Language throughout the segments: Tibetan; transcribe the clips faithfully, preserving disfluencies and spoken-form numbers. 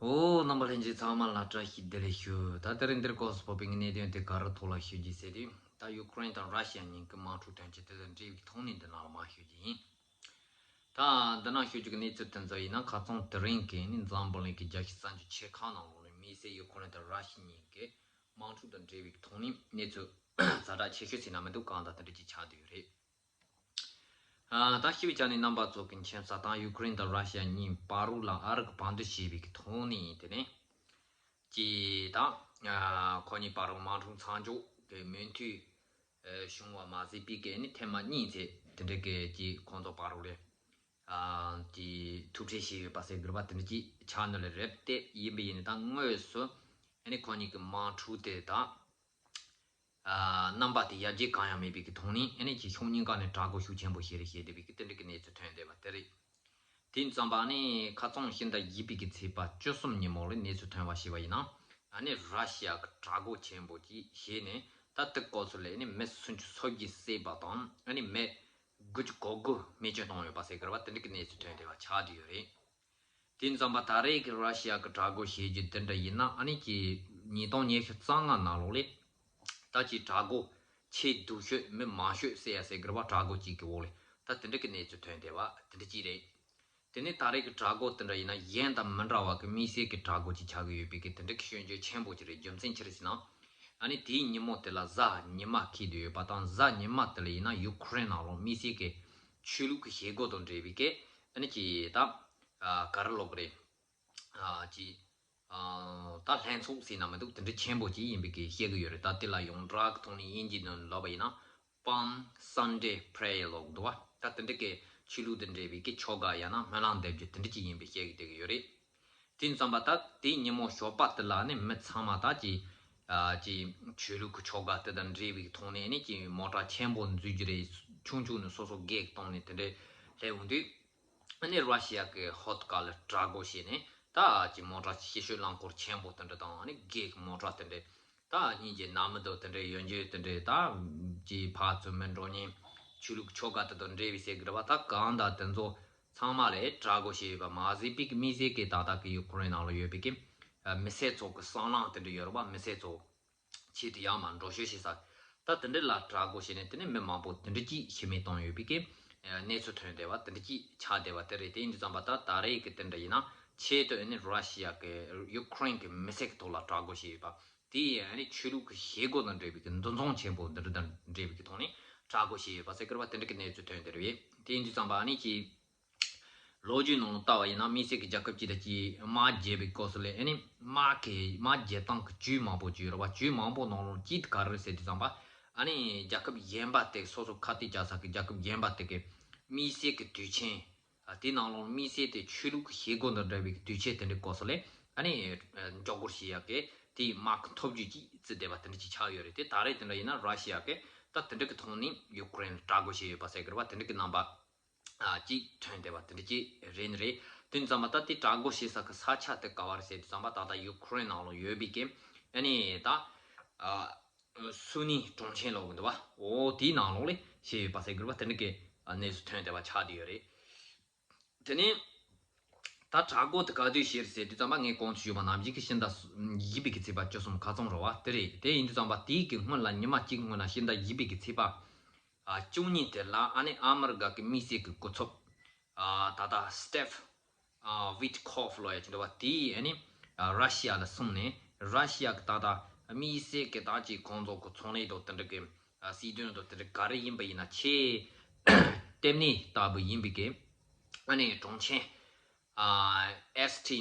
ཨོ། རྣམ་པ་ལྷན་རྒྱས་ཚང་མ་ལ་བཀྲ་ཤིས་བདེ་ལེགས་ཞུ། ད་དེ་རིང་འདིར་སྐབས་སུ་བབས་པའི་གནད་དོན་དེ་ག་རེ་ཐོག་ལ་ཞུ་རྒྱུ་ཟེར་དུས། ད་ཡུ་ཀེ་རེན་དང་ར་ཤི་ཡ་གཉིས་ཀྱི་དམག་འཁྲུག་དོན་རྐྱེན་དེ་དང་འབྲེལ་བའི་ཐོག་ནས་འདི་ནང་ལ་མར་ཞུ་རྒྱུ་ཡིན། ད་འདི་ནང་ཞུ་རྒྱུ་གི་གནས་ཚུལ་དེ་ཚོ་ཡིན་ན། ཁ་སང་དེ་རིང་གི་ནི་འཛམ་བུ་གླིང་གི་རྒྱལ་སྤྱིའི་གསར་འགྱུར་ཆེ་ཁག་ནང་ལོགས་ནས་དམིགས་བསལ་ཡུ་ཀེ་རེན་དང་ར་ཤི་ཡ་གཉིས་ཀྱི་དམག་འཁྲུག་དང་འབྲེལ་བའི་ཐོག་ནས་གནས་ཚུལ་ཛ་དྲག་ཆེ་ཤོས་ཟེར་ན་མི་འདུག། གང་ལྟར་དེ་འདྲ་ཅིག་ཆགས་བསྡད་ཡོད་རེད། ཨ། ད་ཞུ་བའི་ཆ་ནས་རྣམ་པ་ཚོ་གི་མཁྱེན་གསལ་ལྟར་ཡུ་ཀེ་རེན་དང་ར་ཤི་ཡ་གཉིས་བར་ལ་ཨ་རི་གི་བར་འདུམ་བྱས་པའི་གི་ཐོག་ནས་དེ་ནས་ཀྱི་ད་ཨ་ཁོ་གཉིས་བར་དམག་འཁྲུག་མཚམས་འཇོག་གི་མོས་མཐུན་ཨ་བྱུང་བ་མ་ཟད་པའི་གི་ནི་ཐེངས་མ་གཉིས་ཚེ་དེ་འདྲ་གི་ཀྱི་ཁོང་ཚོ་བར་ལ་ཨ་ཀྱི་ཐུག་འཕྲད་བྱས་ཡོད་པ་ཟེར་དགོས་པ་དེ་འདྲ་ཅིག་ཆགས་ནི་ལ་རེད་དེ། ཡིན་པ་ཡིན་ནི་ད་དངོས་སུ་ཨ་ནི་ཁོ་གཉིས་ཀྱི་དམག་འཁྲུག་དེ་ད། ཨ། རྣམ་པ་དེ་ཡར་རྒྱས་གང་ཡང་མེད་པའི་གི་ཐོག་ནས་ཨ་ནི་ཀྱི་ཕྱོགས་གཉིས་ཀ་ནས་དྲག་རྒོལ་ཤུགས་ཆེན་པོ་བྱས་རེད་བྱས་བསྡད་པའི་གི་དེ་འདྲ་གི་གནས་ཚུལ་ཐོན་བསྡད་པ་དེ་རེད། དེ་ཙམ་པ་ཨ་ནི་ཁ་རྩང་ཕྱི་ཟླ་བཞི་པའི་གི་ཚེས་པ་བཅུ་གསུམ་ཉིན་མོ་ལ་གནས་ཚུལ་ཐོན་པ་ཞིག་པ་ཡིན་ན། ཨ་ནི་ར་ཤི་ཡ་གི་དྲག་རྒོལ་ཆེན་པོ་ཅིག་བྱས་ནས་ད་དེ་སྐབས་སུ་ལ་ཨ་ནི་མི་སུམ་ཅུ་སོ་བརྒྱད་བསད་པ་དང་ཨ་ནི་མི་དགུ་བཅུ་གོ་དགུ་རྨས་སྐྱོན་བཏང་ཡོད་པ་ཟེར་གི་རེད་པ། དེ་འདྲ་གི་གནས་ཚུལ་ཐོན་བསྡད་པ་ཆགས་བསྡད་ཡོད་རེད། དེ་ཙམ་པ་ད་རེས་ཀྱི་ར་ཤི་ཡ་གི་དྲག་རྒོལ་བྱེད་རྒྱུ་འདི་འདྲ་ཡིན་ན། ཨ་ནི་ཀྱི་ཉིས་སྟོང་ཉི་ཤུ་རྩ་ལྔ་ནང་ལོགས་ལས་ད་ཀྱི་དྲག་རྒོལ་ཆེས་སྡུག་ཤོས་མི་མང་ཤོས་བསད་ཡ་ཟེར་གི་རེད་པ། དྲག་རྒོལ་གཅིག་གི་འོག་ལས་ད་དེ་འདྲ་གི་གནས་ཚུལ་ཐོན་བསྡད་པ་དེ་འདྲ་གཅིག་རེད། དེ་ནས་ད་རེས་ཀྱི་དྲག་རྒོལ་དེ་འདྲ་ཡིན་ན་གཞན་དང་མི་འདྲ་བ་གི་དམིགས་བསལ་གྱི་དྲག་རྒོལ་ཅིག་ཆགས་ཀྱི་ཡོད་པའི་གི་དེ་འདྲ་གི་སྐྱོན་བརྗོད་ཆེན་པོ་ཅིག་རེད། རྒྱུ་མཚན་ཅི་རེད་ཟེར་ན། ཨ་ནི་དེའི་ཉིན་མོ་དེ་ལ་གཟའ་ཉི་མ་འཁེལ་བསྡད་ཡོད་པ་དང་། གཟའ་ཉི་མ་དེ་ལ་ཡིན་ན་ཡུ་ཀེ་རེན་ནང་ལོགས་དམིགས་བསལ་གྱི་ཆོས་ལུགས་ཀྱི་བྱེད་སྒོ་དང་འབྲེལ་བའི་གི་ཨ་ནི་ཀྱི་ད་ཨ་ག་རེ་ལབ་དགོས་རེད། ཨ་ཀྱི་ཨ་ད་ལྷན་ཚོགས་ཟེར་ན་མི་འདུག། དེ་འདྲ་ཆེན་པོ་ཅིག་ཡིན་པའི་གི་བཤད་གི་ཡོད་རེད། ད་དེ་ལ་ཡོངས་གྲགས་ཀྱི་ཐོག་ནས་དབྱིན་ཇིའི་ནང་ལབ་པ་ཡིན་ན། Palm Sunday Prayer ལབ་འདུག་པ། ད་དེ་འདྲ་གི་ཆོས་ལུགས་དང་འབྲེལ་བའི་གི་ཆོ་ག་ཡང་ན་སྨོན་ལམ་འདེབས་རྒྱུ་དེ་འདྲ་ཅིག་ཡིན་པའི་བཤད་གི་བསྡད་གི་ཡོད་རེད། དེ་ཙམ་པ་ད་དེ་ཉིན་མོ་ཞོགས་པ་དེ་ལ་ནི་མི་ཚང་མ་ད་ཀྱི་ཨ་ཀྱི་ཆོས་ལུགས་ཀྱི་ཆོ་ག་དེ་དང་འབྲེལ་བའི་ཐོག་ནས་ནི་ཀྱི་མོ་ཊ་ཆེན་པོ་འཛུལ་རྒྱུ་རེད། ཆུང་ཆུང་ནས་སོ་སོ་སྒེག་བཏང་ནས་དེ་འདྲའི་སླེབས་འོང་དུས། ཨ་ནི་ར་ཤི་ཡ་གི་ཧོད་ཀ་ལ་དྲག་རྒོལ་བྱས་ནས་ད་ཀྱི་མོ་ཊ་ཕྱི་བཤོལ་རླངས་འཁོར་ཆེན་པོ་དེ་འདྲ་དང་། ཨ་ནི་སྒེག་མོ་ཊ་དེ་འདྲ། ད་སྙིང་རྗེ་ན་མི་འདུག། དེ་འདྲའི་ཡོན་ཇོ་དེ་འདྲའི་ད་ཀྱི་ཕར་ཚུར་མི་འགྲོ་ཉན། ཆོས་ལུགས་ཆོ་ག་དེ་དང་འབྲེལ་བའི་ཟེར་གི་རེད་པ། ད་གང་ལྟར་དེ་ཚོ་ཚང་མ་ལ་དྲག་རྒོལ་བྱས་ཡོད་པ་མ་ཟད་པའི་གི་དམིགས་བསལ་གྱི་ད་ལྟ་གི་ཡུ་ཀེ་རེན་ནང་ལ་ཡོད་པའི་གི་མི་སེར་ཚོ་གི་སྲང་ལམ་དེ་འདྲ་ཡོད་རེད་པ། མི་སེར་ཚོ་ཆེད་དུ་ཡར་མར་འགྲོ་བཤོལ་བྱེད་ས། ད་དེ་འདྲ་ལ་དྲག་རྒོལ་བྱས་ནས་དེ་ནས་མི་མང་པོ་དེ་འདྲ་ཅིག་ཤི་རྨས་བཏང་ཡོད་པའི་གི་གནས་ཚུལ་ཐོན་བསྡད་པ་དེ་འདྲ་ཅིག་ཆགས་བསྡད་པ་དེ་རེད། དེ་ཡིན་དུས་ཙམ་པ་ད་ད་རེས་ཀྱི་དེ་འདྲ་ཡིན་ན་ཆེད་དུ་ཨ་ནི་ར་ཤི་ཡ་གི་ཡུ་ཀེ་རེན་གྱི་མི་སེར་གྱི་ཐོག་ལ་དྲག་རྒོལ་བྱས་ཡོད་པ། དེ་ཡང་ཨ་ནི་ཆོས་ལུགས་ཀྱི་བྱེད་སྒོ་དང་འབྲེལ་བའི་གི་འདུ་འཛོམས་ཆེན་པོ་འདི་འདྲ་དང་འབྲེལ་བའི་གི་ཐོག་ནས་དྲག་རྒོལ་བྱས་ཡོད་པ་ཟེར་གི་རེད་པ། དེ་འདྲ་གི་གནས་ཚུལ་ཐོན་བསྡད་རེད། དེ་ཡིན་དུས་ཙམ་པ་ཨ་ནི་ཀྱི་ལོ་རྒྱུས་ནང་ལ་ལྟ་བ་ཡིན་ན། དམིགས་བསལ་གྱི་རྒྱལ་ཁབ་ཅིག་དང་ཅིག་དམག་རྒྱག་པའི་སྐབས་སུ་ལ་ཨ་ནི་དམག་གི་དམག་རྒྱག་སྟངས་ཀྱི་བྱུས་མང་པོ་ཅིག་ཡོད་རེད་པ། བྱུས་མང་པོ་ནང་ལོགས་གཅིག་དེ་ག་རེ་རེད་ཟེར་དུས་ཙམ་པ། ཨ་ནི་རྒྱལ་ཁབ་གཞན་པ་དེ་སོ་སོ་ཁ་གཏད་བཅག་ས་གི་རྒྱལ་ཁབ་གཞན་པ་དེ་གི་དམིགས་བསལ་གྱི་དུས་ཆེན། ཨ། དེའི་ནང་ལོགས་དམིགས་བསལ་དེ་ཆོས་ལུགས་ཀྱི་བྱེད་སྒོ་དང་འབྲེལ་བའི་དུས་ཆེན་དེ་འདྲའི་སྐབས་སུ་ལ་ཨ་ནི་ཨ་མགྱོགས་སྐོར་བྱེད་ཡག་གི་དེའི་དམག་གི་ཐོབ་རྒྱུ་ཅིག་བརྩིས་བསྡད་པ་དེ་འདྲ་ཅིག་ཆགས་ཡོད་རེད། དེ་ད་རེས་དེ་འདྲ་ཡིན་ན་ར་ཤི་ཡ་གི་ད་དེ་འདྲ་གི་ཐོག་ནས་ཡུ་ཀེ་རེན་ལ་དྲག་རྒོལ་བྱས་ཡོད་པ་ཟེར་གི་རེད་པ། དེ་འདྲ་གི་རྣམ་པ་ཨ་ཅིག་ཐོན་བསྡད་པ་དེ་འདྲ་ཅིག་རེད་ནི་རེད། དེ་ཙམ་པ་ད་དེ་དྲག་རྒོལ་བྱེད་ས་གི་ས་ཆ་དེ་ག་བ་རེད་ཟེར་དུས་ཙམ་པ། ད་ལྟ་ཡུ་ཀེ་རེན་ནང་ལོགས་ཡོད་པའི་གི་ཨ་ནི་ད་ཨ་སུ་ནི་གྲོང་ཁྱེར་ལབ་གི་འདུག་པ། འོ་དེའི་ནང་ལོགས་ལ་བྱས་ཡོད་པ་ཟེར་གི་རེད་པ། དེ་འདྲ་གི་གནས་ཚུལ་ཐོན་བསྡད་པ་ཆགས་བསྡད་ཡོད་རེད། དེ་ནས་ད་དྲག་རྒོལ་དེ་ག་དུས་བྱས་རེད་ཟེར་དུས་ཙམ་པ། ངས་གོང་དུ་ཞུས་པ་ནང་བཞིན་གྱི་ཕྱི་ཟླ་བཞི་པའི་གི་ཚེས་པ་བཅུ་གསུམ་ཁ་རྩང་རེད་པ། དེ་རེད། དེ་ཡིན་དུས་ཙམ་པ་དེའི་གི་སྔོན་ལ་ཉི་མ་གཅིག་སྔོན་ལ་ཕྱི་ཟླ་བཞི་པའི་གི་ཚེས་པ་ཨ་བཅུ་གཉིས་དེ་ལ་ཨ་ནི་ཨ་མི་རི་ཀ་གི་དམིགས་བསལ་གྱི་སྐུ་ཚབ་ཨ་ད་ལྟ་སི་ཊིབ་ཨ་ཝིཊ་ཁོབ་ལབ་ཡ་ཅིག་འདུག་པ། དེས་ཨ་ནི་ཨ་ར་ཤི་ཡ་ལ་སོང་ནས་ར་ཤི་ཡ་གི་ད་ལྟ་དམིགས་བསལ་གྱི་ད་ཅིག་ཁོང་ཚོ་གི་ཚོང་ལས་དང་དེ་འདྲ་གི་ཨ་སྲིད་དོན་དང་དེ་འདྲ་ག་རེ་ཡིན་པ་ཡིན་ན་ཆེས་ལྟེ་གནས་ལྟ་བུ་ཡིན་པའི་གི་ཨ་ནི་གྲོང་ཁྱེར་ཨ་ཨེ་སི་ཊི་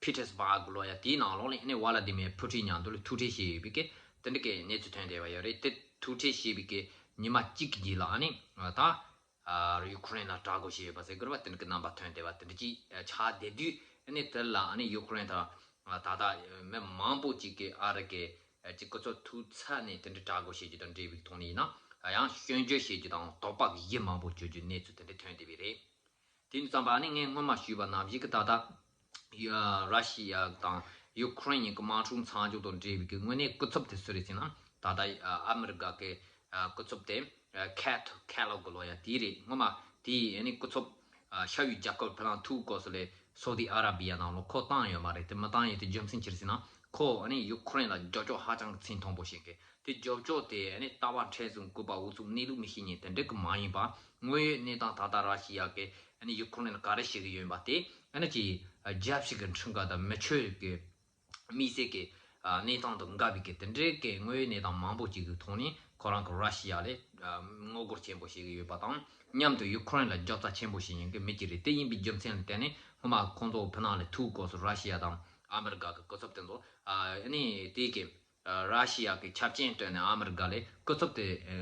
པི་ཊར་སི་བྷག་ལབ་ཡ་དེའི་ནང་ལོགས་ལ་ཨ་ནི་ཝ་ལ་དི་མིར་ཕུ་ཊིན་མཉམ་དུ་ལ་ཐུག་འཕྲད་བྱས་ཡོད་པའི་གི་དེ་འདྲ་གི་གནས་ཚུལ་ཐོན་བསྡད་པ་ཡོད་རེད། དེ་ཐུག་འཕྲད་བྱས་པའི་གི་ཉི་མ་གཅིག་གི་རྗེས་ལ་ཨ་ནི་ད་ཨ་ཡུ་ཀེ་རེན་ལ་དྲག་རྒོལ་བྱས་ཡོད་པ་ཟེར་གི་རེད་པ། དེ་འདྲ་གི་རྣམ་པ་ཐོན་བསྡད་པ་དེ་འདྲ་ཅིག་ཆགས་བསྡད་དུས། ཨ་ནི་དེ་ལ་ཨ་ནི་ཡུ་ཀེ་རེན་དང་ད་ལྟ་མི་མང་པོ་ཅིག་གིས་ཨ་རི་གི་ཅིག་སྐུ་ཚབ་ཐུག་ཚར་ནས་དེ་འདྲ་དྲག་རྒོལ་བྱེད་རྒྱུ་དང་འབྲེལ་བའི་ཐོག་ནས་ཡིན་ན་ཡང་སྐྱོན་བརྗོད་བྱེད་རྒྱུ་དང་དོགས་པ་གི་གཞི་མང་པོ་གཅོད་རྒྱུ་གནས་ཚུལ་དེ་འདྲ་ཐོན་བསྡད་པ་རེད། དེ་ཡིན་དུས་ཙམ་པ་ཨ་ནི་ངས་སྔོན་མ་ཞུས་པ་ནང་བཞིན་གྱི་ད་ལྟ་ཡ་ར་ཤི་ཡ་དང་ཡུ་ཀེ་རེན་གཉིས་ཀྱི་དམག་འཁྲུག་མཚམས་འཇོག་དང་འབྲེལ་བའི་གི་དངོས་གནས་སྐུ་ཚབ་དེ་སུ་རེད་ཟེར་ན། ད་ལྟ་ཨ་མི་རི་ཀ་གི་ཨ་སྐུ་ཚབ་དེ་ཨ་ཁེ་ཐི་ཁེ་ལོག་ལབ་ཡ་དེ་རེད། སྔོན་མ་དེ་ཨ་ནི་སྐུ་ཚབ་ཨ་ཤར་ཡུལ་རྒྱལ་ཁབ་ཕི་ལང་ཐུག་སྐབས་སུ་ལ་ སོ་ཏི་ཨ་ར་བི་ཡ་ནང་ལོགས་ཁོ་བཏང་ཡོད་མ་རེད། དེ་མི་བཏང་ཡས་དེ་རྒྱུ་མཚན་ཅི་རེད་ཟེར་ན། ཁོ་ཨ་ནི་ཡུ་ཁུ་རེན་ལ་རྒྱབ་སྐྱོར་ཧ་ཅང་གི་ཚད་མཐོན་པོ་བྱེད་མཁན། དེ་རྒྱབ་སྐྱོར་དེ་ཨ་ནི་ལྟ་བ་མཁྲེགས་ཟིང་རྐུན་པ་འུ་ཚུགས་གནས་ལུགས་མི་ཤེས་མཁན་དེ་འདྲ་གི་མ་ཡིན་པ། དངོས་ཡོད་གནས་སྟངས་ད་ལྟ་ར་ཤི་ཡ་གི་ཨ་ནི་ཡུ་ཁུ་རེན་ལ་ག་རེ་བྱེད་ཀྱི་ཡོད་པ་དེ། ཨ་ནི་ཅིག་རྒྱལ་སྤྱི་གི་ཁྲིམས་ཁང་དང་མི་ཆོས་ཀྱི་དམིགས་བསལ་གྱི་ཨ་གནས་སྟངས་དང་འགལ་བའི་གི་དེ་འདྲའི་གི་དངོས་ཡོད་གནས་སྟངས་མང་པོ་ཅིག་གི་ཐོག་ནས་ཁོ་རང་གི་ར་ཤི་ཡ་ལ་ཨ་ངོ་རྒོལ་ཆེན་པོ་བྱེད་ཀྱི་ཡོད་པ་དང་། མཉམ་དུ་ཡུ་ཁུ་རེན་ལ་རྒྱབ་རྩ་ཆེན་པོ་བྱེད་མཁན་གྱི་མི་ཅིག་རེད། དེ་ཡིན་པའི་རྒྱུ་མཚན་ལ་བརྟེན་ནས་སྔོན་མ་ཁོང་ཚོ་ཕུ་ནང་ལ་ཐུག་སྐབས་སུ་ར་ཤི་ཡ་དང་ཨ་མི་རི་ཀ་གི་སྐུ་ཚབ་དེ་ཚོ་ཨ་ནི་དེ་གི་ཨ་ར་ཤི་ཡ་གི་ཆབ་ཆེན་སྤྲད་ནས་ཨ་མི་རི་ཀ་ལ་སྐུ་ཚབ་དེ་ཨ་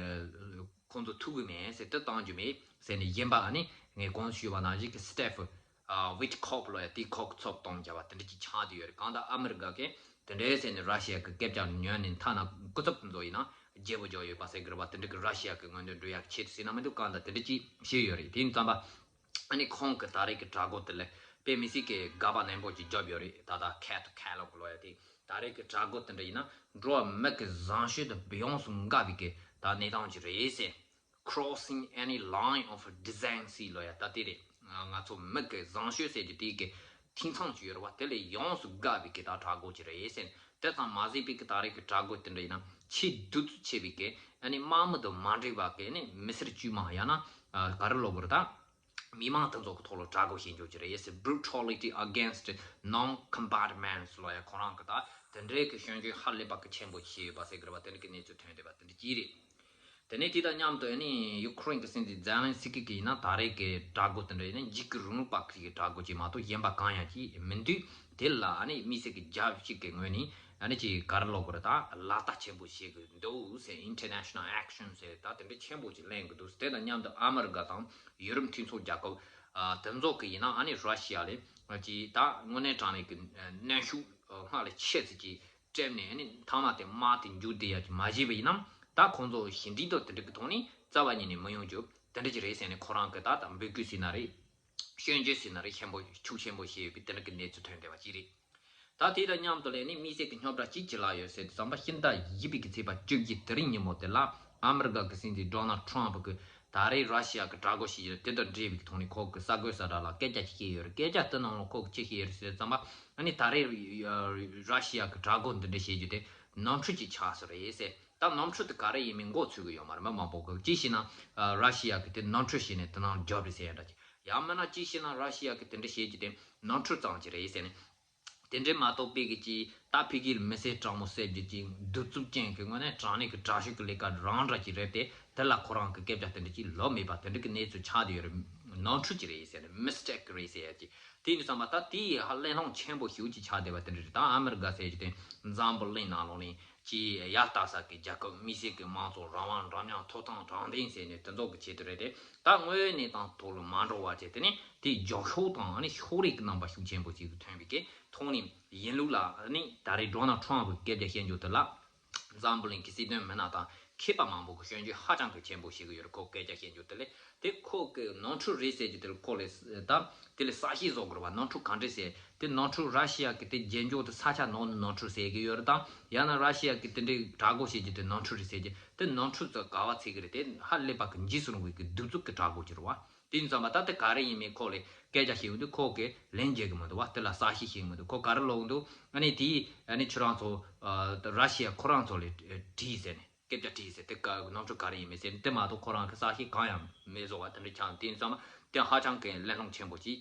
ཁོང་ཚོ་ཐུག་གི་མེད་ཟེར། དེ་བཏང་རྒྱུ་མེད་ཟེར་ནས། གཞན་པ་ཨ་ནི་ངས་གོང་ཞུས་པ་ནང་བཞིན་གྱི་སི་ཏེ་ཕི་ཨ་ཝིཊ་ཁོབ་ལོ་ཡ་དེ་ཁོག་ཚབ་གཏོང་བྱ་བ་དེ་འདྲ་ཅིག་ཆགས་བསྡད་ཡོད་རེད། གང་ལྟར་ཨ་མི་རི་ཀ་གིས་དེ་འདྲའི་ཟེར་ནས་ར་ཤི་ཡ་གི་སྐད་ཆ་ཉན་ནས་ཐ་ན་སྐུ་ཚབ་དེ་ཚོ་ཡིན་ན་བརྗེ་པོ་རྒྱག་ཡོད་པ་ཟེར་གི་རེད་པ། དེ་འདྲ་གི་ར་ཤི་ཡ་གི་མངོན་འདོད་འགྲུབ་ཡག་ཆེད་དུ་ཟེར་ན་མི་འདུག། གང་ལྟར་དེ་འདྲ་ཅིག་བྱས་ཡོད་རེད། དེ་ཡིན་ཙམ་པ་ཨ་ནི་ཁོང་གི་ད་རེས་ཀྱི་གྲགས་འགུལ་དེ་ལ་དཔེ་མི་སྲིད་ཀྱི་དགག་པ་ནན་པོ་ཅིག་བརྒྱབ་ཡོད་རེད། ད་ལྟ་ཁ་ཏུ་ཁ་ལོག་གི་ལོ་ཡ་དེ། ད་རེས་ཀྱི་གྲགས་འགུལ་དེ་འདྲ་ཡིན་ན་འགྲོ་བ་མི་གི་བཟང་སྤྱོད་དང་ཡོངས་སུ་འགལ་བའི་གི་ད་གནས་སྟངས་ཅིག་རེད་ཟེར། Crossing any line of decency ལོ་ཡ་ད་དེ་རེད། ང་ཚོ་མི་གི་བཟང་སྤྱོད་ཟེར་རྒྱུ་དེ་གི་ཐིང་ཚང་ཅིག་ཡོད་རེད་པ། དེ་ལས་ཡོངས་སུ་འགལ་བའི་གི་ད་གྲགས་འགུལ་ཅིག་རེད་ཟེར། དེ་ཙམ་མ་ཟད་པའི་གི་ད་རེས་ཀྱི་གྲགས་འགུལ་དེ་འདྲ་ཡིན་ན་ཆེས་གདུག་རྩུབ་ཆེ་བའི་གི་ཨ་ནི་དམག་མི་དང་མ་འདྲེས་པ་གི་ཨ་ནི་མི་སེར་དཀྱུས་མ་ཡང་ན་ཨ་ག་རེ་ལབ་དགོས་རེད་ད། མི་མང་དེ་ཚོ་གི་ཐོག་ལ་གྲགས་འགུལ་བྱེད་རྒྱུ་ཅིག་རེད་ཟེར། Brutality against non-combatants ལོ་ཡ། ཁོ་རང་གི་ད་དེ་འདྲའི་གི་སྐྱོན་བརྗོད་ཧ་ལས་པ་གི་ཆེན་པོ་བྱས་ཡོད་པ་ཟེར་གི་རེད་པ། དེ་འདྲ་གི་གནས་ཚུལ་ཐོན་བསྡད་པ་དེ་འདྲ་ཅིག་རེད། དེ་ནས་དེ་དང་མཉམ་དུ་ཨ་ནི་ཡུ་ཁུ་རེན་གི་སྲིད་འཛིན་ཛེ་ལན་སི་ཀི་གིས་ཡིན་ན་ད་རེས་ཀྱི་གྲགས་འགུལ་དེ་འདྲ་ཡིན་ན་འཇིགས་སྐུལ་རིང་ལུགས་པ་ཞིག་གི་གྲགས་འགུལ་ཅིག་མ་གཏོགས་གཞན་པ་གང་ཡང་ཅིག་མི་འདུག། དེ་ལ་ཨ་ནི་དམིགས་བསལ་གྱི་རྒྱལ་སྤྱི་གི་ངོས་ནས་ཨ་ནི་ཅིག་ག་རེ་ལབ་དགོས་རེད་ད། ལག་བསྟར་ཆེན་པོ་བྱེད་དགོས་འདུག་ཟེར། International action ཟེར་ད་དེ་འདྲ་ཆེན་པོ་ཅིག་ལེན་གི་འདུག། དེ་དང་མཉམ་དུ་ཨ་མི་རི་ཀ་དང་ཡུ་རོབ་མཐུན་ཚོགས་རྒྱལ་ཁབ་ཨ་དེ་ཚོ་གིས་ཡིན་ན་ཨ་ནི་ར་ཤི་ཡ་ལ་ཅིག་ད་དངོས་གནས་དྲང་གནས་ཀྱི་གནོན་ཤུགས་སྔར་ལས་ཆེ་ཙམ་ཅིག་སྤྲད་ནས་ཨ་ནི་མཐའ་མ་དེ་དམག་དེ་མཇུག་བསྡུ་ཡ་ཅིག་མ་བྱས་པ་ཡིན་ན། ད་ཁོང་ཚོ་ཞི་འགྲིག་དང་དེ་འདྲ་གི་ཐོག་ནས་རྩ་བ་ཉིད་ནས་མི་ཡོང་རྒྱུ་དེ་འདྲ་ཅིག་རེད་ཟེར་ནས་ཁོ་རང་གི་ད་ད་འབོད་སྐུལ་ཟེར་ན་རེད། སྐྱོན་བརྗོད་ཟེར་ན་རེད། ཆེན་པོ་ཤུགས་ཆེན་པོ་བྱས་ཡོད་པའི་དེ་འདྲ་གི་གནས་ཚུལ་ཐོན་བསྡད་པ་ཅིག་རེད། ད་དེ་དང་མཉམ་དུ་ལས་ནི་དམིགས་བསལ་གྱི་རྙོག་དྲ་ཅིག་ཅི་ལ་ཡོད་ཟེར་དུས་ཙམ་པ་ཕྱི་ཟླ་བཞི་པའི་གི་ཚེས་པ་བཅུ་བཞི་དེ་རིང་ཉིན་མོ་དེ་ལ་ཨ་མི་རི་ཀ་གི་སྲིད་འཛིན་ཌོ་ནལ་ཊམ་ཕ་གི་ད་རེས་ར་ཤི་ཡ་གི་གྲགས་འགུལ་ཞིག་ཡོད། དེ་དང་འབྲེལ་བའི་ཐོག་ནས་ཁོ་གི་གསར་འགོད་གསལ་བསྒྲགས་ལ་སྐད་ཆ་ཅིག་བཤད་ཡོད་རེད། སྐད་ཆ་དེ་ནང་ལ་ཁོ་གི་ཅི་བཤད་ཡོད་རེད་ཟེར་དུས་ཙམ་པ་ཨ་ནི་ད་རེས་ར་ཤི་ཡ་གི་གྲགས་འགུལ་འདི་འདྲ་བྱེད་རྒྱུ་དེ་ནོར་འཁྲུལ་ཅིག་ཆགས་སོང་རེད་ཟེར། ད་ནོར་འཁྲུལ་དེ་ག་རེ་ཡིན་མིན་མགོ་ཚོས་གི་ཡོད་མ་རེད། མི་མང་པོ་གི་ཅི་ཞེ་ན་ར་ཤི་ཡ་གི་དེ་ནོར་འཁྲུལ་བྱས་ནས་དེ་ནང་རྒྱབ་རེད་ཟེར་ཡ་འདྲ་ཅིག། ཡང་མིན་ན་ཅི་ཞེ་ན་ར་ཤི་ཡ་གི་དེ་འདྲ་བྱེད་རྒྱུ་དེ་ནོར་འཁྲུལ་ཙམ་ཅིག་རེད་ཟེར་ནས། དེ་འདྲའི་མ་གཏོགས་པའི་གི་ཅིག་ད་ཕ་གིར་མི་སེར་གྲངས་མང་བསད་རྒྱུ་ཅིག་གདུག་རྩུབ་ཅན་གི་དངོས་གནས་དྲང་གནས་ཀྱི་དྲག་ཤུགས་ཀྱི་ལས་ཀ་རང་འདྲ་ཅིག་རེད་དེ། དེ་ལ་ཁོ་རང་གི་སྐད་ཆ་དེ་འདྲ་ཅིག་ལབ་མེད་པ་དེ་འདྲ་གི་གནས་ཚུལ་ཆགས་བསྡད་ཡོད་རེད། ནོར་འཁྲུལ་ཅིག་རེད་ཟེར་ནས་མི་སི་ཊེག་རེད་ཟེར་ཡ་ཅིག། དེ་ཡིན་དུས་ཙམ་པ་ད་དེ་ཡི་ཧ་གླེང་སློང་ཆེན་པོ་ཞེ་པོ་ཅིག་ཆགས་བསྡད་པ་དེ་འདྲ་རེད། ད་ཨ་མི་རི་ཀ་ཟེར་རྒྱུ་དེ་འཛམ་བུ་གླིང་ནང་ལོགས་ནས་ཅིག་ཡར་ལྟ་ས་གི་རྒྱལ་ཁབ། མི་སེར་གི་མང་གཙོ། རང་དབང་། འདྲ་མཉམ། ཐོབ་ཐང་། དྲང་བདེན་ཟེར་ནས་དེ་ཚོ་གི་ཆེད་དུ་རེད་དེ། ད་དངོས་ཡོད་གནས་སྟངས་ཐོག་ལ་མ་འགྲོ་བ་བྱས་དེ་ནས་དེའི་རྒྱབ་ཤོག་དང་ཨ་ནི་ཤོག་རིགས་ཀྱི་རྣམ་པ་ཤུགས་ཆེན་པོ་ཞིག་ཏུ་ཐོན་པའི་གི་ཐོག་ནས་ཡིན་ལུགས་ལ་ཨ་ནི་ད་རེས་ཌོ་ནལ་ཊམ་ཕ་གི་སྐད་ཆ་བཤད་རྒྱུ་དེ་ལ་འཛམ་བུ་གླིང་གི་སྲིད་དོན་མི་སྣ་དང་མཁས་པ་མང་པོ་གི་སྐྱོན་བརྗོད་ཧ་ཅང་གི་ཆེན་པོ་བྱེད་ཀྱི་ཡོད་རེད། ཁོ་སྐད་ཆ་བཤད་རྒྱུ་དེ་ལས། དེ་ཁོ་གི་ནོར་འཁྲུལ་རེད་ཟེར་རྒྱུ་དེ་ལ་ཁོ་ལས་ད་དེ་ལས་གསལ་བཤད་བཟོ་དགོས་རེད་པ། ནོར་འཁྲུལ་གང་འདྲ་ཟེར། དེ་ནོར་འཁྲུལ་ར་ཤི་ཡ་གི་དེ་རྒྱལ་འཇོག་དེ་ས་ཆ་ནང་ནོར་འཁྲུལ་ཟེར་གི་ཡོད་རེད་དམ། ཡང་ན་ར་ཤི་ཡ་གི་དེ་འདྲའི་གྲགས་འགུལ་བྱེད་རྒྱུ་དེ་ནོར་འཁྲུལ་རེད་ཟེར་རྒྱུ་དེ་ནོར་འཁྲུལ་ཚོ་ག་བ་ཚིག་གི་རེད། དེ་ཧ་ལས་པ་གི་འཇིགས་སུ་རུང་བའི་གི་གདུག་རྩུབ་གི་གྲགས་འགུལ་ཅིག་རེད་པ། དེ་ཡིན་ཙང་པ་ད་དེ་ག་རེ་ཡིན་མིན་ཁོ་ལས་སྐད་ཆ་བཤད་ཡོང་དུས་ཁོ་གི་ལན་རྒྱག་གི་མི་འདུག་པ། དེ་ལ་གསལ་བཤད་བྱེད་ཀྱི་མི་འདུག། ཁོ་ག་རེ་ལབ་འདུག། ཨ་ནི་དེ་ཨ་ནི་ཁྱོད་རང་ཚོ་ཨ་ར་ཤི་ཡ་ཁོ་རང་ཚོ་ལ་དྲིས་ཟེར་ནས། སྐད་ཆ་དྲིས་ཟེར། དེ་ག་ནོར་འཁྲུལ་ག་རེ་ཡིན་མིན་ཟེར་ནས། དེ་མ་གཏོགས་ཁོ་རང་གི་གསལ་བཤད་གང་ཡང་མེད་བཟོ་བ་དེ་འདྲ་ཆགས། དེ་ཡིན་ཙང་དེ་ཧ་ཅང་གི་གླེང་སློང་ཆེན་པོ་ཅིག་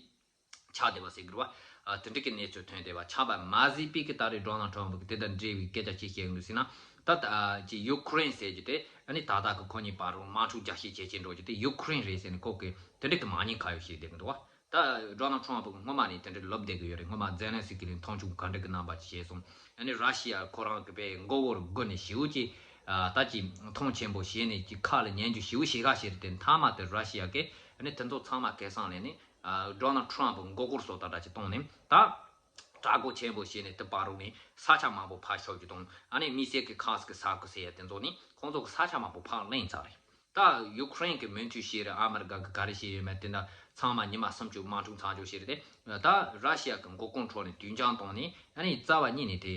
ཆགས་བསྡད་པ་ཟེར་དགོས་རེད་པ། ཨ་དེ་འདྲ་གི་གནས་ཚུལ་ཐོན་བསྡད་པ་ཆགས་པ་མ་ཟད་པའི་གི་ད་རེས་ཌོ་ནལ་ཊམ་ཕ་གི་དེ་དང་འབྲེལ་བའི་སྐད་ཆ་ཅིག་བཤད་ཀྱི་འདུག་ཟེར་ན། ད་ད་ཅིག་ཡུ་ཁུ་རེན་ཟེར་རྒྱུ་དེ་ཨ་ནི་ད་ལྟ་གི་ཁོ་གཉིས་བར་རུ་དམག་འཁྲུག་རྒྱག་བཤད་བྱེད་ཀྱི་འགྲོ་རྒྱུ་དེ་ཡུ་ཁུ་རེན་རེད་ཟེར་ནས་ཁོ་གི་དེ་འདྲ་གི་མ་ཉེས་ཁ་གཡོགས་བྱེད་བསྡད་ཀྱི་འདུག་པ། ད་ཌོ་ནལ་ཊམ་ཕ་སྔོན་མ་ནས་དེ་འདྲ་ལབ་བསྡད་ཀྱི་ཡོད་རེད། སྔོན་མ་ཛེ་ལན་སི་ཀི་ལ་མཐོང་ཆུང་ག་འདྲ་གི་རྣམ་པ་ཅིག་བྱས་སོང་། ཨ་ནི་ར་ཤི་ཡ་ཁོ་རང་གི་དཔེ་མགོ་བོར་སྒུར་ནས་ཞེ་པོ་ཅིག་ཨ་ད་ཅིག་མཐོང་ཆེན་པོ་བྱས་ནས་ཅིག་ཁ་ལ་ཉན་རྒྱུ་ཞེ་པོ་བྱེད་ག་བྱས་རེད་དེ། མཐའ་མ་དེ་ར་ཤི་ཡ་གིས་ཨ་ནི་དེ་ཚོ་ཚང་མ་གེ་སར་ལེན་ནས་ཨ་ཌོ་ནལ་ཊམ་ཕ་མགོ་སྐོར་བཟོ་ལྟ་འདྲ་ཅིག་བཏང་ནས། ད་གྲགས་འགུལ་ཆེན་པོ་བྱས་ནས་དེ་བར་རུ་ནས་ས་ཆ་མང་པོ་ཕར་ཤོར་རྒྱུ་དང་། ཨ་ནི་དམིགས་བསལ་གྱི་ཁར་སི་ཀི་ས་ཁུལ་ཟེར་ཡ་དེ་ཚོ་ནས་ཁོང་ཚོ་གི་ས་ཆ་མང་པོ་ཕར་ལེན་ཚར་རེད། ད་ཡུ་ཁུ་རེན་གྱི་མོས་མཐུན་བྱས་རེད། ཨ་མི་རི་ཀ་གི་ག་རེ་བྱས་ཡོད་མེད་དེ་འདྲ་ཚང་མ་ཉི་མ་སུམ་ཅུ་དམག་འཁྲུག་མཚམས་འཇོག་བྱས་རེད་དེ། ད་ར་ཤི་ཡ་གི་མགོ་སྐོར་འཕྲོ་ནས་དུས་འགྱངས་བཏང་ནས་ཨ་ནི་རྩ་བ་ཉིད་ནས་དེ་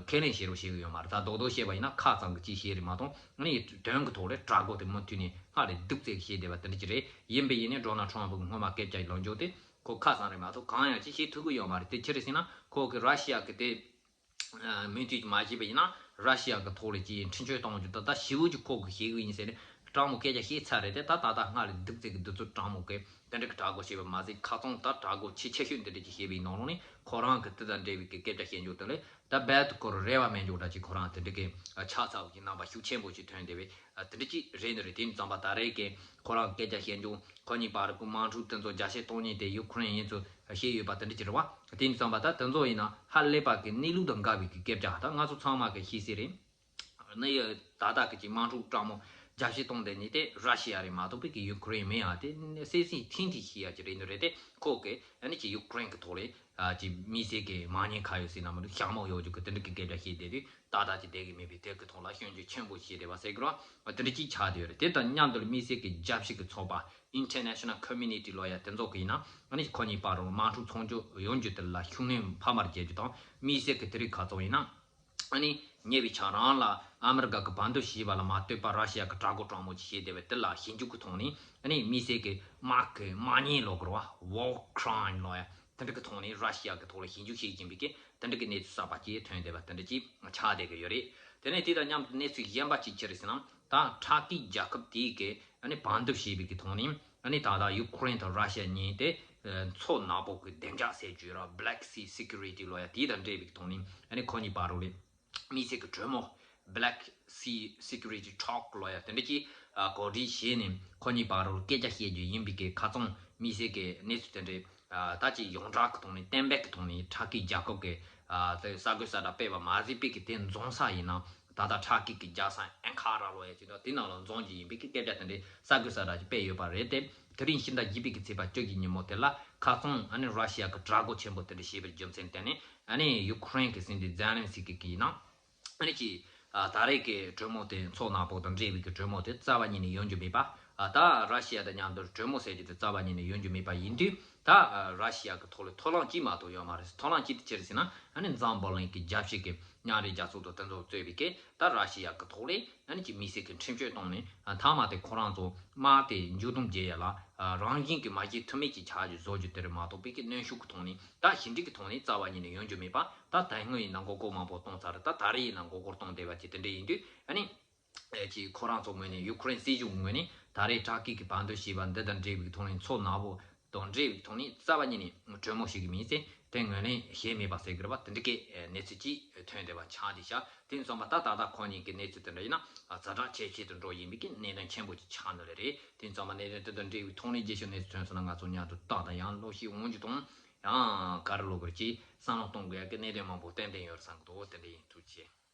ཁས་ལེན་བྱེད་རོགས་བྱེད་གི་ཡོད་མ་རེད། ད་རྡོག་རྡོག་བཤད་པ་ཡིན་ན་ཁ་ཙམ་གྱི་ཅིག་བཤད་རེད་མ་གཏོགས། ཨ་ནི་དོན་གྱི་ཐོག་ལ་གྲགས་འགུལ་དེ་མུ་མཐུད་ནས་སྔར་ལས་སྡུག་ཙམ་བྱས་བསྡད་པ་དེ་འདྲ་ཅིག་རེད། ཡིན་པ་ཡིན་ནའི་ཌོ་ནལ་ཊམ་ཕ་གི་སྔོན་མ་སྐད་ཆ་ཡི་ལངས་ཕྱོགས་དེ། ཁོ་ཁ་སང་རེད་མ་གཏོགས་གང་ཡང་ཅིག་བྱེད་ཐུབ་ཀྱི་ཡོད་མ་རེད། དེ་ཅི་རེད་ཟེར་ན་ཁོ་གི་ར་ཤི་ཡ་གི་དེ་མུ་མཐུད་མ་བྱས་པ་ཡིན་ན་ར་ཤི་ཡ་གི་ཐོག་ལ་ཅིག་འཕྲིན་བཅོལ་གཏོང་རྒྱུ་ད་ལྟ་ཞེ་པོ་ཅིག་ཁོ་གི་ཤེས་གི་ཡིན་ཟེར་ནས་དྲང་མོ་སྐད་ཆ་བཤད་ཚར་རེད། དེ་ད་ད་ལྟ་སྔར་ལས་སྡུག་ཙིག་གི་འདི་ཚོ་དྲང་མོ་གི་དེ་འདྲ་གི་དྲག་རྒོལ་བྱས་པ་མ་ཟད་ཁ་ཚང་ད་དྲག་རྒོལ་ཆེ་ཆེ་ཤོས་འདི་འདྲ་ཅིག་བྱས་པའི་ནང་ལོགས་ནས་ཁོ་རང་གི་དེ་དང་འབྲེལ་བའི་གི་སྐད་ཆ་བཤད་རྒྱུ་དེ་ལས་ད་རྦད་དེ་ཁོ་རང་རེ་བ་མེད་འཇོག་འདྲ་ཅིག་ཁོ་རང་དེ་འདྲ་གི་ཆགས་ཚར་བ་གི་རྣམ་པ་ཤུགས་ཆེན་པོ་ཅིག་ཐོན་བསྡད་པའི་དེ་འདྲ་ཅིག་རེད་འདི་རེད། དེ་ཡིན་ཙང་པ་ད་རེས་ཀྱི་ཁོ་རང་སྐད་ཆ་བཤད་རྒྱུ་ཁོ་གཉིས་བར་གི་དམག་འཁྲུག་དེ་ཚོ་རྒྱ་སྐྱེད་གཏོང་མཁན་དེ་ཡུ་ཁུ་རེན་ཡིན་ཚུལ་བཤད་ཡོད་པ་དེ་འདྲ་ཅིག་རེད་བ། དེ་ཡིན་ཙང་པ་ད་དེ་ཚོ་ཡིན་ན་ཧ་ལས་པ་གི་གནས་ལུགས་དང་འགལ་བའི་གི་སྐད་ཆ་ད་ང་ཚོ་ཚང་མ་གི་ཤེས་གསལ་རེད། ནི་ཡ་ད་ལྟ་གི་ཅིག་དམག་འཁྲུག་དྲང་མོ་རྒྱ་སྐྱེད་གཏོང་བསྡད་མཁན་དེ་ར་ཤི་ཡ་རེད་མ་གཏོགས་པའི་གི་ཡུ་ཁུ་རེན་མིན་ཡ། དེ་སེ་སེ་ཐིང་ཐིང་ཤི་ཡ་ཅིག་རེད་འདི་རེད། དེ་ཁོ་གི་ཨ་ནི་ཅིག་ཡུ་ཁུ་རེན་གི་ཐོག་ལས་ཨ་ཅིག་དམིགས་བསལ་གི་མ་ཉེས་ཁ་ཡོད་ཟེར་ན་མི་འདུག་ཤག་མོ་ཡོད་རྒྱུ་གི་དེ་འདྲ་གི་སྐད་ཆ་བཤད་བསྡད་དུས་ཏག་ཏག་ཅིག་བསྡད་གི་མེད་པའི་དེ་གི་ཐོག་ལ་སྐྱོན་བརྗོད་ཆེན་པོ་བྱས་བསྡད་པ་ཟེར་གི་རེད་བ། དེ་འདྲ་ཅིག་ཆགས་བསྡད་ཡོད་རེད། དེ་དང་མཉམ་དུ་དམིགས་བསལ་གི་རྒྱལ་སྤྱི་གི་ཚོགས་པ་International Community ལོ་ཡ་དེ་ཚོ་གི་ཡིན་ན་ཨ་ནི་ཁོ་གཉིས་བར་རུ་དམག་འཁྲུག་ཚོགས་འགྱུར་ཡོང་རྒྱུ་དེ་ལ་ཤུགས་སྣོན་འཕར་མར་རྒྱས་རྒྱུ་དང་དམིགས་བསལ་གི་དེ་རིང་ཁ་ཚོ་ཡིན་ན། ཨ་ནི་ཉེ་བའི་ཆར་རང་ལ་ཨ་མི་རི་ཀ་གི་བར་འདུམ་ཞེས་པ་ལ་མ་ལྟོས་པར་ར་ཤི་ཡ་གི་དྲག་རྒོལ་དྲང་མོ་ཅིག་བྱས་བསྡད་པ་དེ་ལ་ཞིབ་འཇུག་གི་ཐོག་ནས་ཨ་ནི་དམིགས་བསལ་གྱི་དམག་གི་དམག་ཉེས་ལོག་ར་བ་War Crime ལོ་ཡ་དེ་འདྲ་གི་ཐོག་ནས་ར་ཤི་ཡ་གི་ཐོག་ལ་ཞིབ་འཇུག་བྱེད་ཀྱིན་པའི་གི་དེ་འདྲ་གི་གནས་ཚུལ་གསར་པ་ཅིག་ཐོན་བསྡད་པ་དེ་འདྲ་ཅིག་ཆགས་བསྡད་གི་ཡོད་རེད། དེ་ནས་དེ་དང་མཉམ་དུ་གནས་ཚུལ་གཞན་པ་ཅིག་ཅི་རེད་ཟེར་ན་ད་ཁྲ་ཀི་རྒྱལ་ཁབ་དེའི་གི་ཨ་ནི་བར་འདུམ་ཞེས་པའི་གི་ཐོག་ནས་ཨ་ནི་ད་ལྟ་ཡུ་ཁུ་རེན་དང་ར་ཤི་ཡ་གཉིས་དེ་མཚོ་ནག་པོ་གི་བདེ་འཇགས་ཟེར་རྒྱུ་ར་Black Sea Security ལོ་ཡ་དེ་དང་འབྲེལ་བའི་གི་ཐོག་ནས་ཨ་ནི་ཁོ་གཉིས་བར་རུ་ལས། དམིགས་བསལ་གྱི་གྲོས་མོལ་Black Sea Security Talk ལོ་ཡ་དེ་འདྲ་ཅིག་གོ་སྒྲིག་བྱས་ནས་ཁོ་གཉིས་བར་རུ་སྐད་ཆ་བཤད་རྒྱུ་ཡིན་པའི་གི་ཁ་ཚང་དམིགས་བསལ་གྱི་གནས་ཚུལ་དེ་འདྲ་ད་ཅིག་ཡོངས་གྲགས་ཀྱི་ཐོག་ནས་གཏན་འབེབས་ཀྱི་ཐོག་ནས་ཁྲ་ཀི་རྒྱལ་ཁབ་ཀྱི་གསར་འགོད་གསལ་བསྒྲགས་སྤེལ་བ་མ་ཟད་པའི་གི་དེ་འཛོམས་ས་ཡིན་ན་ད་ལྟ་ཁྲ་ཀི་གི་རྒྱལ་ས་ཨན་ཁ་ར་ལོ་ཡ་ཅིག་དང་དེ་ནང་ལ་འཛོམས་རྒྱུ་ཡིན་པའི་གི་སྐད་ཆ་དེ་འདྲ་གསར་འགོད་གསལ་བསྒྲགས་ཅིག་སྤེལ་ཡོད་པ་རེད་དེ། དེ་རིང་ཕྱི་ཟླ་བརྒྱད་པའི་གི་ཚེས་པ་བཅུ་གཅིག་ཉིན་མོ་དེ་ལ་ཁ་སང་ཨ་ནི་ར་ཤི་ཡ་གི་དྲག་རྒོལ་ཆེན་པོ་དེ་འདྲ་བྱས་པའི་རྒྱུ་མཚན་བརྟེན་ནས་ཨ་ནི་ཡུ་ཁུ་རེན་གི་སྲིད་འཛིན་ཛེ་ལན་སི་ཀི་གིས་ཡིན་ན་ཨ་ནི་ཅིག་ད་རེས་ཀྱི་གྲོས་མོལ་དེ་མཚོ་ནག་པོ་དང་འབྲེལ་བའི་གི་གྲོས་མོལ་དེ་རྩ་བ་ཉིད་ནས་ཡོང་རྒྱུ་མེད་པ། ད་ར་ཤི་ཡ་དང་མཉམ་དུ་གྲོས་མོལ་ཟེར་རྒྱུ་དེ་རྩ་བ་ཉིད་ནས་ཡོང་རྒྱུ་མེད་པ་ཡིན་དུས་ད་ར་ཤི་ཡ་གི་ཐོག་ལ་ཐོ་ལམ་གཅིག་མ་གཏོགས་ཡོད་མ་རེད། ཐོ་ལམ་གཅིག་དེ་ཅི་རེད་ཟེར་ན་ཨ་ནི་འཛམ་བུ་གླིང་གི་རྒྱལ་སྤྱི་གི་མཉམ་འབྲེལ་རྒྱལ་ཚོགས་དང་དེ་ཚོ་གཙོས་པའི་གི་ད་ར་ཤི་ཡ་གི་ཐོག་ལས་ཨ་ནི་ཅིག་དམིགས་བསལ་གྱི་ཁྲིམས་གཅོད་བཏང་ནས་མཐའ་མ་དེ་ཁོ་རང་ཚོ་དམག་དེ་མཇུག་སྡོམ་བྱེད་ཡ་ལ་རང་བཞིན་གྱིས་མ་བྱེད་ཐུབ་མེད་ཀྱི་ཆགས་རྒྱུ་བཟོ་རྒྱུ་དེ་རེད་མ་གཏོགས་པའི་གི་གནོན་ཤུགས་ཀྱི་ཐོག་ནས་ད་ཞི་འགྲིག་གི་ཐོག་ནས་རྩ་བ་ཉིད་ནས་ཡོང་རྒྱུ་མེད་པ། ད་དེ་སྔོན་ཡིན་ན་མགོ་སྐོར་མང་པོ་གཏོང་ཚར་རེད། ད་ད་རེས་ཡིན་ན་མགོ་སྐོར་གཏོང་བསྡད་པ་ཅིག་དེ་འདྲ་ཡིན་དུས་ཨ་ནི་ཅིག་ཁོ་རང་ཚོ་ངོས་ནས་ཡུ་ཁུ་རེན་སྲིད་གཞུང་ངོས་ནས་ད་རེས་ཁྲ་ཀི་གི་བར་འདུམ་ཞེས་པ་འདི་དང་འབྲེལ་བའི་ཐོག་ནས་མཚོ་ནག་པོ་དང་འབྲེལ་བའི་ཐོག་ནས་རྩ་བ་ཉིད་ནས་གྲོས་མོལ་བྱེད་ཀྱི་མིན་ཟེར་དེ་ངོས་ལེན་བྱས་མེད་པ་ཟེར་གི་རེད་བ། དེ་འདྲ་གི་གནས་ཚུལ་ཅིག་ཐོན་བསྡད་པ་ཆགས་བསྡད་ཤག་དེ་ཚང་མ་ད་ད་ལྟ་ཁོང་གཉིས་ཀྱི་གནས་ཚུལ་དེ་འདྲ་ཡིན་ན་ཛ་དྲག་ཇེ་ཆེ་དུ་འགྲོ་བཞིན་པའི་གི་གནད་དོན་ཆེན་པོ་ཅིག་ཆགས་འདུག་ལེ་རེད། དེ་ཚང་མ་གནད་དོན་དེ་དང་འབྲེལ་བའི་ཐོག་ནས་རྒྱས་ཤོག་གནས་ཚུལ་ཐོན་སོང་ན་ང་ཚོ་མཉམ་དུ་ཏག་ཏག་ཡང་ཀློག་ཤེས་འོང་རྒྱུ་དང་ཡང་ག་རེ་ལབ་དགོས་རེད་ཅེས་བསམ་བློ་གཏོང་དགོས་ཡ་གི་གནད་དོན་མང་པོ་ཏན་ཏན་ཡོད་རེད་བསམ་གི་འདུག་དེ་འདྲ་ཡིན། ཐུགས་རྗེ་ཆེ།